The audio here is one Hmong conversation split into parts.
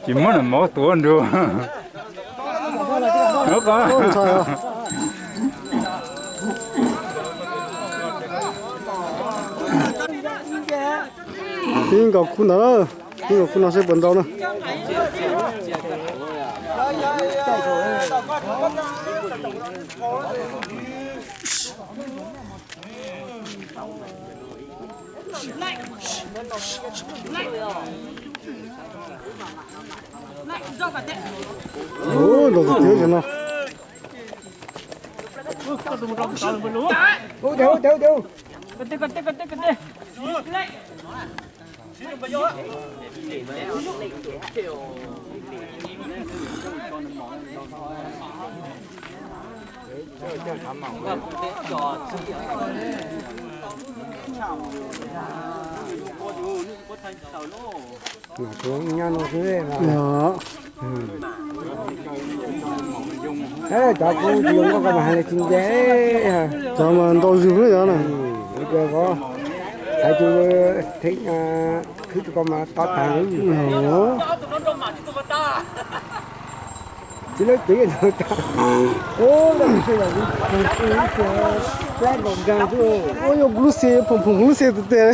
Tsis muab nws mov tuav nrug. Pib nkaus khub ntawd, pib nkaus khub no seb puas ntau na. Ub, nrau tiag tiag no. Cov kuv tsis zoo nkauj ko mas hais li tsis nce. Cov mas ntau zug xwb yog na. Hais tus theem khwb tus ko mas to tag. Tsis lawv pem tag. Ua yuav kuv lub xi phoom phoom lub xi tiag tiag.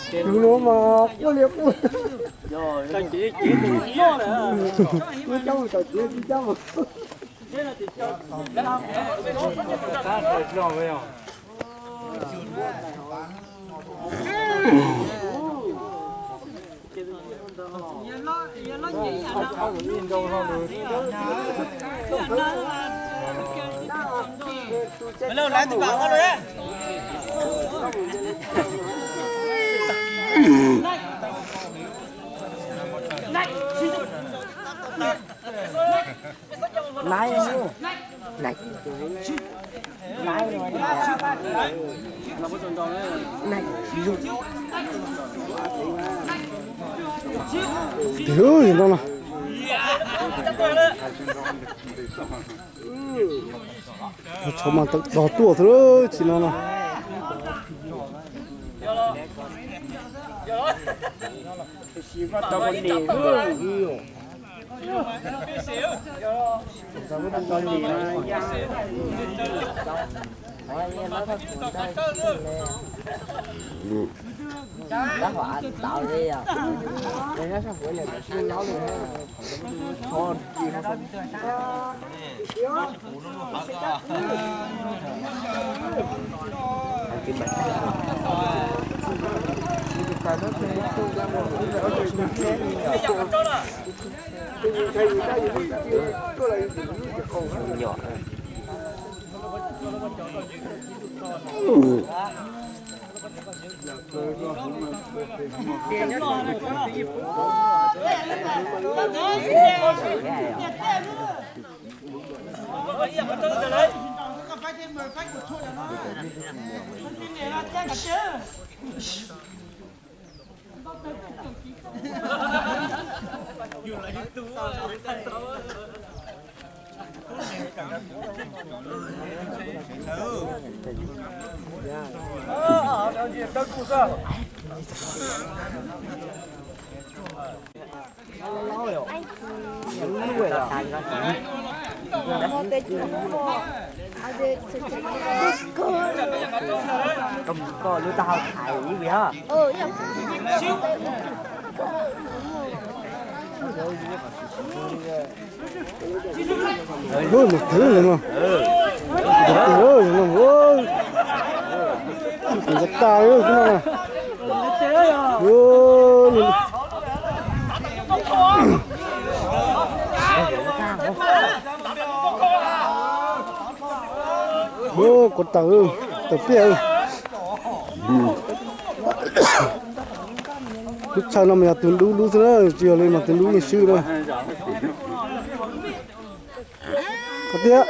Tus no mas quaj li quaj. Kuv cab mus tom tsev kuv cab mus. Tiag no no. Tshauv mas tawm dog tuaj xwb tsis no no. Koj lub taub hau thaiv ib vim hos. Mus twv no. Mus twv no. Mus tas lawm no. Ua, kuv tawm, tawm piaj. Lub chaw no mas yog tus dub lub xwb na, tsis yog li mas tus dub yeej swb na. Qhov tiag.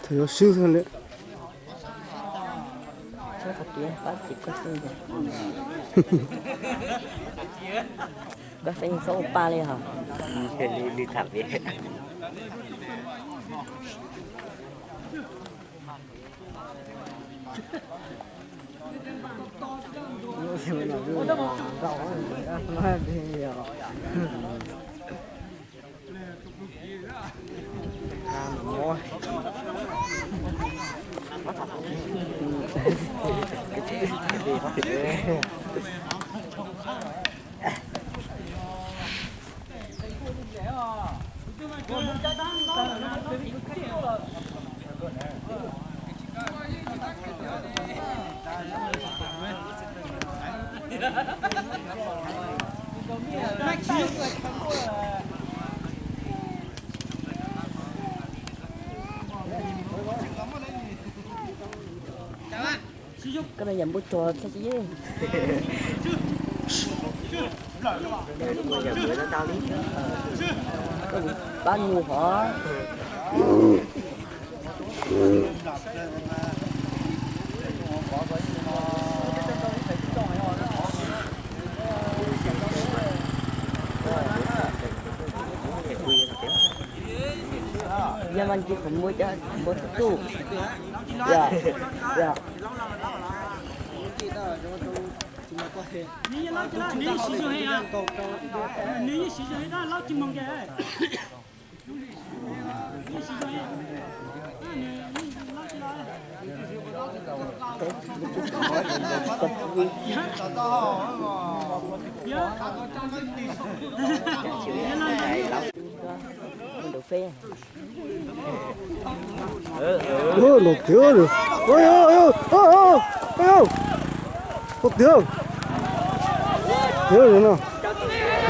Thaum yuav swb xwb lawm. Txhob qhov tias pab txiv koj xeeb ntag. Koj xeeb txhob ua pa li hos. Li, li tham peb. Koj no yam npua tsuag thiab tsis yeej. Pab nug hov. Yog mas nci qhov muag cov npua tub. Yog, yog. Los tiag, los tiag, tiag no. Tsis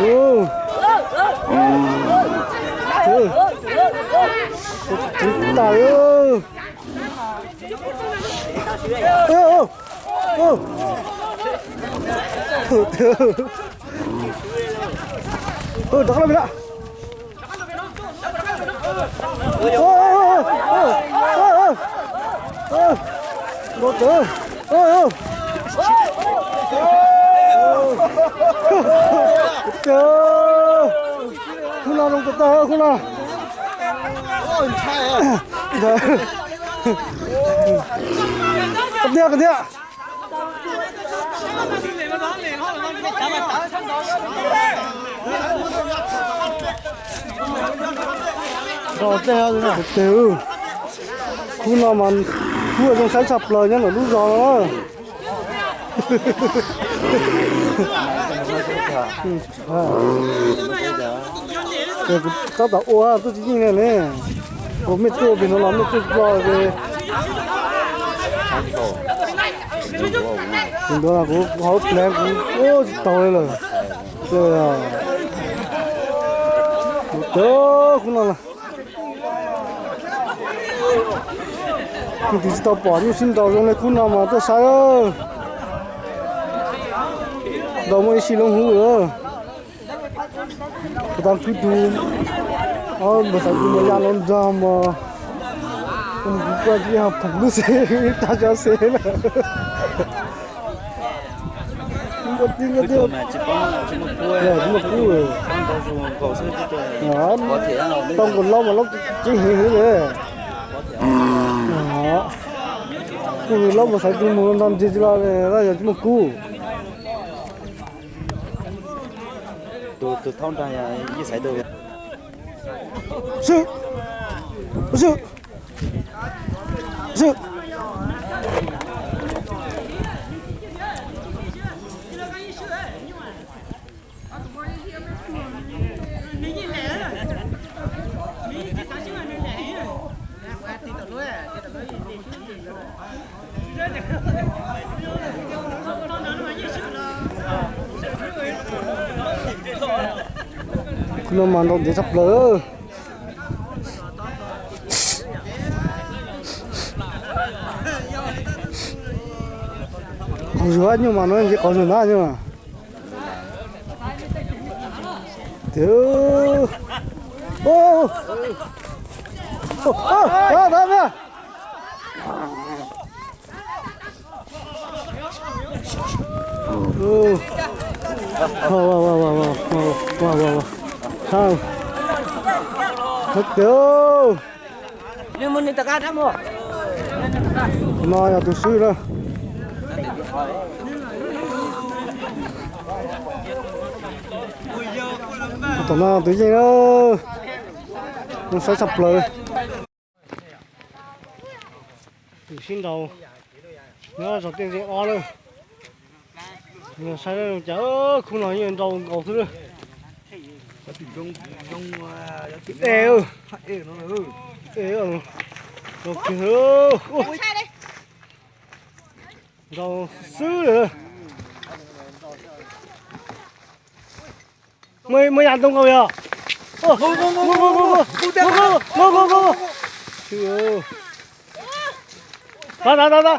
tas. Rov qab los lawm. Khub no zoo tag tag khub no. Qab tiag, qab tiag. Khub no mas khub zoo saib tshaj plaws nyob ntawm lub zos no. Tab tom ua tuaj tsis yeej li ne. Ua mej tuaj pem no los mej tuaj tsis tau li. Kuv ntawd kuv hauv pleev kuv ua tsis taus li lawm. Kuv cov khub no na, kuv twb tsis tau pom nyuj sib nraus zoo li khub no mas tuaj saib. Nraus muaj ib si loob hub lawm. Kuv tau khwb tus, npawg xaiv tus mus ya los nrog mas, kuv kuaj tsis yog phoom lub xev tag tso xev lawm. Nkauj tib nkauj tib, tsis muaj kub. Tau nkaus laub mas laub tseeb heev heev li. Kuv laub mas xaiv tus mus nrog ntses tsis los li, yog tsis muaj kub. Tus thaub nrog ib xaiv tus. Swb, swb, swb. Khub no mas nrau ntev tshaj plaws. Qhov zuag nyuj mas no nce qhov zuag ntag nyuj. Tiag. Tiag. No yog tus swb na. Tom no tus yeej na. Zoo saib tshaj plaws. Tus sib nrau nyob zos Tiaj Ncees ob lawm. Saib cas khub no yeej nrau nkaus xwb. E, nrau kiag, nrau xwb lawm. Muaj yam ntoo nkaus yog. Tab tab tab,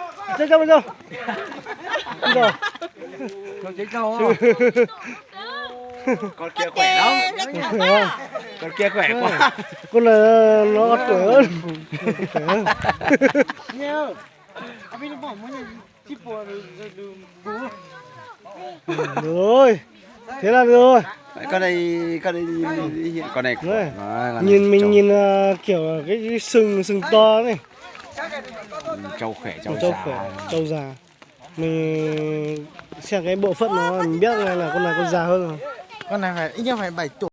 koj na, no tuaj. Thiab na, nhìn mình nhìn kiểu cái xương xương to này, trâu khỏe trâu già. Mình xem cái bộ phận nó mình biết ngay là con này con già hơn rồi. Con này phải ít nhất phải bảy tuổi.